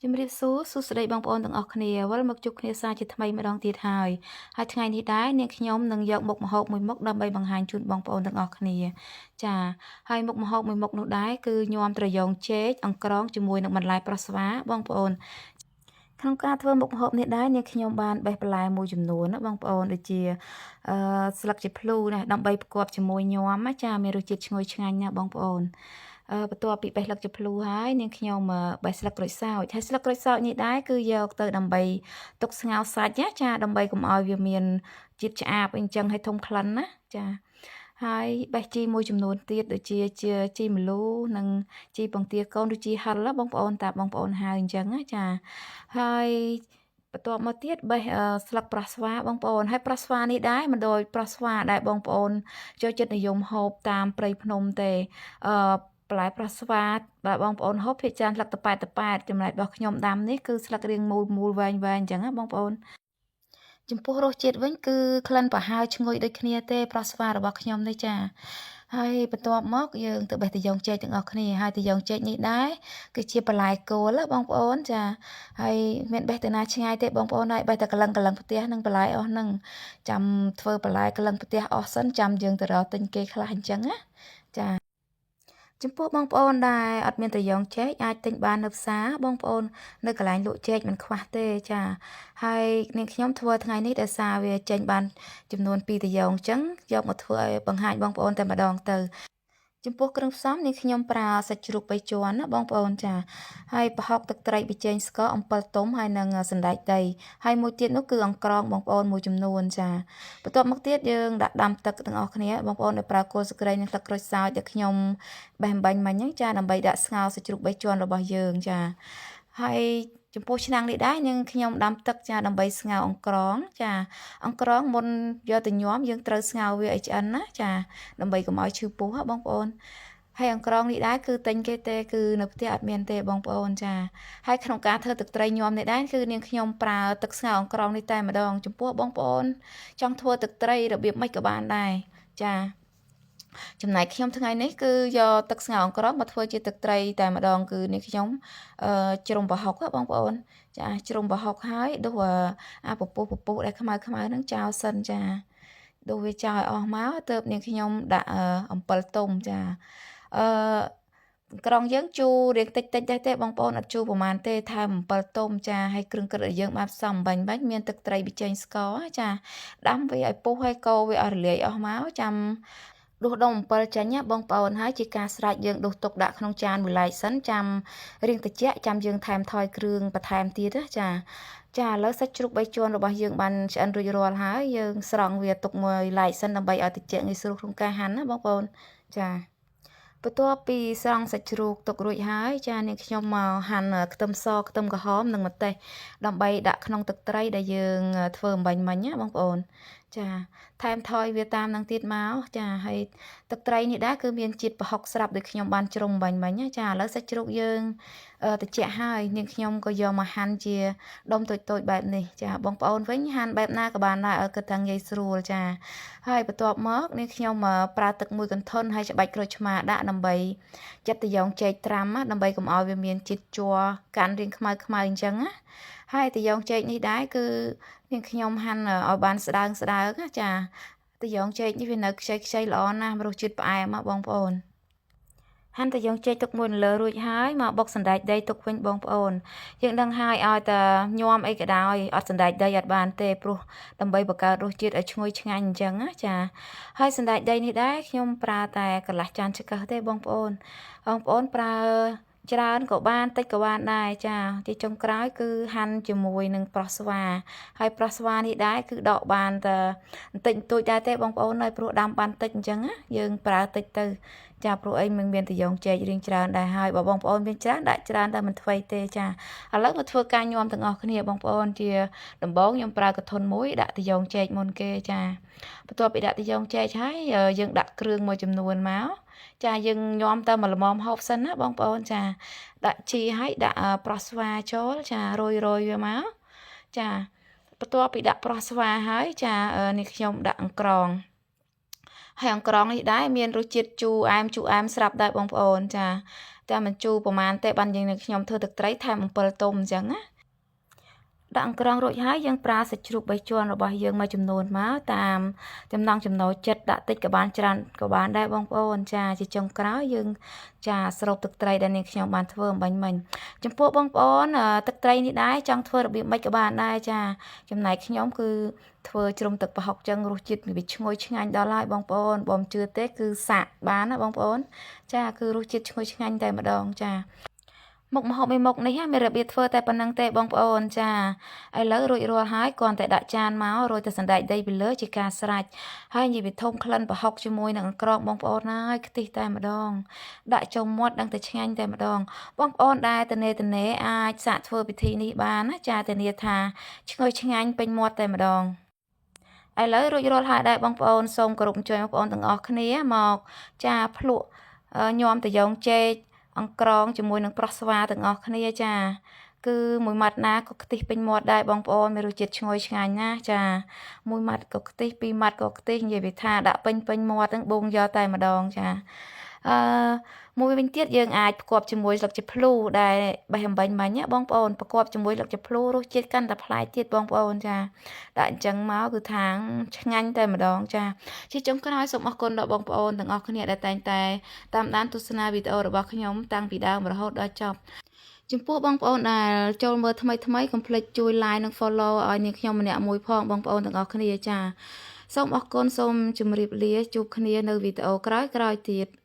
ជំរាបសួរសួស្តីបងប្អូនទាំងអស់គ្នាវិលមកជួបគ្នាសាជាថ្មីម្ដងទៀតហើយហើយថ្ងៃនេះដែរនាងខ្ញុំនឹងយកមុខម្ហូបមួយមុខដើម្បីបង្ហាញជូនបងប្អូនទាំងអស់គ្នាចាហើយមុខម្ហូបមួយមុខនោះដែរគឺញាំត្រយងចេកអង្ក្រងជាមួយនឹងបន្លែប្រោះស្វាបងប្អូនក្នុងការធ្វើមុខម្ហូបនេះដែរនាងខ្ញុំបានបេះបន្លែមួយចំនួនណាបងប្អូនដូចជាអឺស្លឹកជាភ្លូណាដើម្បីផ្គប់ជាមួយញាំណាចាមានរសជាតិឈ្ងុយឆ្ងាញ់ណាស់បងប្អូនបន្ទាប់ពីបេះស្លឹកជាភ្លូហើយនាងខ្ញុំបេះស្លឹកក្រូចសើចហើយស្លឹកក្រូចសើចនេះដែរគឺយកទៅដើម្បីទុកស្ងោរសាច់ណាចាដើម្បីកុំឲ្យវាមានជាតិឆ្អាបអីចឹងឲ្យធំក្លិនណាចាហើយបេះជីមួយចំនួនទៀតដូចជាជាជីម្លូនិងជីពងទាកូនឬជីហិលបងប្អូនតាបងប្អូនហៅអញ្ចឹងណាចាហើយបន្ទាប់មកទៀតបេះស្លឹកប្រោះស្វាបងប្អូនហើយប្រោះស្វានេះដែរមិនដូចប្រោះស្វាដែលបងប្អូនចូលចិត្តនិយមហូបតាមព្រៃភ្នំទេអឺបន្លែប្រោះស្វាបើបងប្អូនហូបភាគច្រើនស្លឹកតប៉ែតតប៉ែតចំណែករបស់ខ្ញុំដាំនេះគឺស្លឹករាងមូលមូលវែងវែងអញ្ចឹងណាបងប្អូនចំពោះរសជាតិវិញគឺក្លិនប្រហើរឈ្ងុយដូចគ្នាទេប្រោះស្វារបស់ខ្ញុំនេះចាហើយបន្ទាប់មកយើងទៅបេះតយ៉ងចេកទាំងអស់គ្នាហើយតយ៉ងចេកនេះដែរគឺជាបន្លែគោលបងប្អូនចាហើយមានបេះទៅណាឆ្ងាយទេបងប្អូនហើយបេះតែកលឹងកលឹងផ្ទះនិងបន្លែអស់ហ្នឹងចាំធ្វើបន្លែកលឹងផ្ទះអស់សិនចាំយើងទៅរកទិញគេខ្លះអញ្ចឹងណាចាចំពោះបងប្អូនដែលអត់មានត្រយងចេកអាចទិញបាននៅផ្សារបងប្អូននៅកន្លែងលក់ចេកមិនខ្វះទេចាហើយនាងខ្ញុំធ្វើថ្ងៃនេះដោយសារវាចេញបានចំនួន2ត្រយងអញ្ចឹងយកមកធ្វើឲ្យបង្ហាញបងប្អូនតែម្ដងទៅចំពោះគ្រឿងផ្សំនេះខ្ញុំប្រើសាច់ជ្រូក3ជាន់ណាបងប្អូនចាហើយប្រហុកទឹកត្រីប៊ីចេងស្ករអំពិលទុំហើយនិងសណ្តែកដីហើយមួយទៀតនោះគឺអង្ក្រងបងប្អូនមួយចំនួនចាបន្ទាប់មកទៀតយើងដាក់ដាំទឹកទាំងអស់គ្នាបងប្អូនដែលប្រើគល់ស្ក្រែងនិងទឹកក្រូចសើចដែលខ្ញុំបេះអំបាញ់មិញហ្នឹងចាដើម្បីដាក់ស្ងោរសាច់ជ្រូក3ជាន់របស់យើងចាហើយចំពោះឆ្នាំងនេះដែរនឹងខ្ញុំដាំទឹកចាដើម្បីស្ងោរអង្ក្រងចាអង្ក្រងមុនយកទៅញាំយើងត្រូវស្ងោរវាឲ្យឆ្អិនណាចាដើម្បីកុំឲ្យឈឺពោះបងប្អូនហើយអង្ក្រងនេះដែរគឺទិញគេទេគឺនៅផ្ទះអត់មានទេបងប្អូនចាហើយក្នុងការធ្វើទឹកត្រីញាំនេះដែរគឺនាងខ្ញុំប្រើទឹកស្ងោរអង្ក្រងនេះតែម្ដងចំពោះបងប្អូនចង់ធ្វើទឹកត្រីរបៀបម៉េចក៏បានដែរចាចំណែកខ្ញុំថ្ងៃនេះគឺយកទឹកស្ងោរអង្ក្រងមកធ្វើជាទឹកត្រីតែម្ដងគឺនេះខ្ញុំជ្រុំប្រហុកបងប្អូនចាជ្រុំប្រហុកហើយដុសអាពពុះពពុះដែលខ្មៅខ្មៅហ្នឹងចោលសិនចាដុសវាចោលឲ្យអស់មកទើបនាងខ្ញុំដាក់អំពិលទុំចាអឺក្រងយើងជូររៀងតិចតិចដែរទេបងប្អូនអត់ជូរប្រហែលទេថែមអំពិលទុំចាហើយគ្រឿងក្រឹតដែលយើងបានផ្សំបាញ់បាញ់មានទឹកត្រីប៊ីចេងស្ករចាដាំវាឲ្យពុះហើយកូរវាឲ្យរលាយអស់មកចាំដួសដុំអំពិលចេញណាបងប្អូនហើយជាការស្រេចយើងដួសទុកដាក់ក្នុងចានមួយឡែកសិនចាំរៀងត្រជាក់ចាំយើងថែមថយគ្រឿងបន្ថែមទៀតណាចាចាឥឡូវសាច់ជ្រូក3ជាន់របស់យើងបានឆ្អិនរួចរាល់ហើយយើងស្រង់វាទុកមួយឡែកសិនដើម្បីឲ្យត្រជាក់ងាយស្រួលក្នុងការហាន់ណាបងប្អូនចាបន្ទាប់ពីស្រង់សាច់ជ្រូកទុករួចហើយចានាងខ្ញុំមកហាន់ខ្ទឹមសខ្ទឹមក្រហមនិងម្ទេសដើម្បីដាក់ក្នុងទឹកត្រីដែលយើងធ្វើអំបញ្ញមិញណាបងប្អូនចាថែមថយវាតាមនឹងទៀតមកចាហើយទឹកត្រីនេះដែរគឺមានជាតិប្រហុកស្រាប់ដូចខ្ញុំបានជ្រុំបាញ់មិញចាឥឡូវសាច់ជ្រូកយើងត្រជាក់ហើយនាងខ្ញុំក៏យកមកហាន់ជាដុំតូចៗបែបនេះចាបងប្អូនវិញហាន់បែបណាក៏បានដែរឲ្យគិតថាងាយស្រួលចាហើយបន្ទាប់មកនាងខ្ញុំប្រើទឹកមួយកន្ធុនហើយច្បាច់ក្រូចឆ្មាដាក់ដើម្បីចិត្តតយ៉ងចេកត្រាំដើម្បីកុំឲ្យវាមានជាតិជ័រកាន់រាងខ្មៅខ្មៅអញ្ចឹងណាហើយតយ៉ងចេកនេះដែរគឺនាងខ្ញុំហាន់ឲ្យបានស្ដើងស្ដើងណាចាតយ៉ងចេកនេះវានៅខ្ចីខ្ចីល្អណាស់រសជាតិផ្អែមបងប្អូនហាន់តយ៉ងចេកទុកមួយលើរួចហើយមកបុកសណ្តែកដីទុកវិញបងប្អូនយើងដឹងហើយឲ្យតែញោមអីក៏ដោយអត់សណ្តែកដីអត់បានទេព្រោះដើម្បីបង្កើតរសជាតិឲ្យឈ្ងុយឆ្ងាញ់អញ្ចឹងណាចាហើយសណ្តែកដីនេះដែរខ្ញុំប្រើតែកន្លះចានឆ្កឹះទេបងប្អូនបងប្អូនប្រើច្រើនក៏បានតិចក៏បានដែរចាទីចុងក្រោយគឺហាន់ជាមួយនឹងប្រោះស្វាហើយប្រោះស្វានេះដែរគឺដកបានតែបន្តិចបន្តួចដែរទេបងប្អូនហើយព្រោះដាំបានតិចអញ្ចឹងណាយើងប្រើតិចទៅចាព្រោះអីមិនមានតយ៉ងចេករៀងច្រើនដែរហើយបើបងប្អូនមានច្រើនដាក់ច្រើនតែមិនថ្វីទេចាឥឡូវមកធ្វើការញាំទាំងអស់គ្នាបងប្អូនជាដំបូងខ្ញុំប្រើកធុនមួយដាក់តយ៉ងចេកមុនគេចាបន្ទាប់ពីដាក់តយ៉ងចេកហើយយើងដាក់គ្រឿងមួយចំនួនមកចាយើងញោមតែមួយល្មមហូបសិនណាបងប្អូនចាដាក់ជីហើយដាក់ប្រោះស្វាចូលចារោយរោយវាមកចាបន្ទាប់ពីដាក់ប្រោះស្វាហើយចានេះខ្ញុំដាក់អង្ក្រងហើយអង្ក្រងនេះដែរមានរសជាតិជូរអែមជូរអែមស្រាប់ដែរបងប្អូនចា ចាមិនជូរប្រហែលទេបានយើងនឹងខ្ញុំធ្វើទឹកត្រីថែមអំពិលទុំអញ្ចឹងណាដាក់អង្ក្រងរួចហើយយើងប្រើសាច់ជ្រូកបីជាន់របស់យើងមួយចំនួនមកតាមចំណង់ចំណូលចិត្តដាក់តិចក៏បានច្រើនក៏បានដែរបងប្អូនចាជាចុងក្រោយយើងចាស្រូបទឹកត្រីដែលនាងខ្ញុំបានធ្វើអំបញ្ញមិញចំពោះបងប្អូនទឹកត្រីនេះដែរចង់ធ្វើរបៀបម៉េចក៏បានដែរចាចំណែកខ្ញុំគឺធ្វើជ្រុំទឹកប្រហុកចឹងរសជាតិវាឈ្ងុយឆ្ងាញ់ដល់ហើយបងប្អូនបើមិនជឿទេគឺសាកបានណាបងប្អូនចាគឺរសជាតិឈ្ងុយឆ្ងាញ់តែម្ដងចាមុខម្ហូបមួយមុខនេះមានរបៀបធ្វើតែប៉ុណ្្នឹងទេបងប្អូនចាឥឡូវរួចរាល់ហើយគ្រាន់តែដាក់ចានមករោយតែសណ្តែកដីពីលើជាការស្រេចហើយនិយាយពីធំក្លិនប្រហុកជាមួយនឹងអង្ក្រងបងប្អូនហើយខ្ទិះតែម្ដងដាក់ចូលមាត់ដឹងតែឆ្ងាញ់តែម្ដងបងប្អូនដែលតនេតនេអាចសាកធ្វើពិធីនេះបានណាចាធានាថាឈ្ងុយឆ្ងាញ់ពេញមាត់តែម្ដងឥឡូវរួចរាល់ហើយដែរបងប្អូនសូមគោរពអញ្ជើញបងប្អូនទាំងអស់គ្នាមកចាភ្លក់ញោមតយ៉ងចេកអង្ក្រងជាមួយនឹងប្រោះស្វាទាំងអស់គ្នាចាគឺមួយម៉ាត់ណាក៏ខ្ទិះពេញមាត់ដែរបងប្អូនមានរសជាតិឈ្ងុយឆ្ងាញ់ណាស់ចាមួយម៉ាត់ក៏ខ្ទិះពីរម៉ាត់ក៏ខ្ទិះនិយាយវាថាដាក់ពេញពេញមាត់ហ្នឹងបងយកតែម្ដងចាអឺមួយវិញទៀតយើងអាចផ្គប់ជាមួយស្លឹកជាភ្លូដែលបេះអំបញ្ញមិញណាបងប្អូនប្រកបជាមួយស្លឹកជាភ្លូរសជាតិកាន់តែប្លែកទៀតបងប្អូនចាដាក់អញ្ចឹងមកគឺថាឆ្ងាញ់តែម្ដងចាជាចុងក្រោយសូមអរគុណដល់បងប្អូនទាំងអស់គ្នាដែលតែងតែតាមដានទស្សនាវីដេអូរបស់ខ្ញុំតាំងពីដើមរហូតដល់ចប់ចំពោះបងប្អូនដែលចូលមើលថ្មីថ្មីកុំភ្លេចជួយ like និង follow ឲ្យនាងខ្ញុំម្នាក់មួយផងបងប្អូនទាំងអស់គ្នាចាសូមអរគុណសូមជម្រាបលាជួបគ្នានៅវីដេអូក្រោយៗទៀត។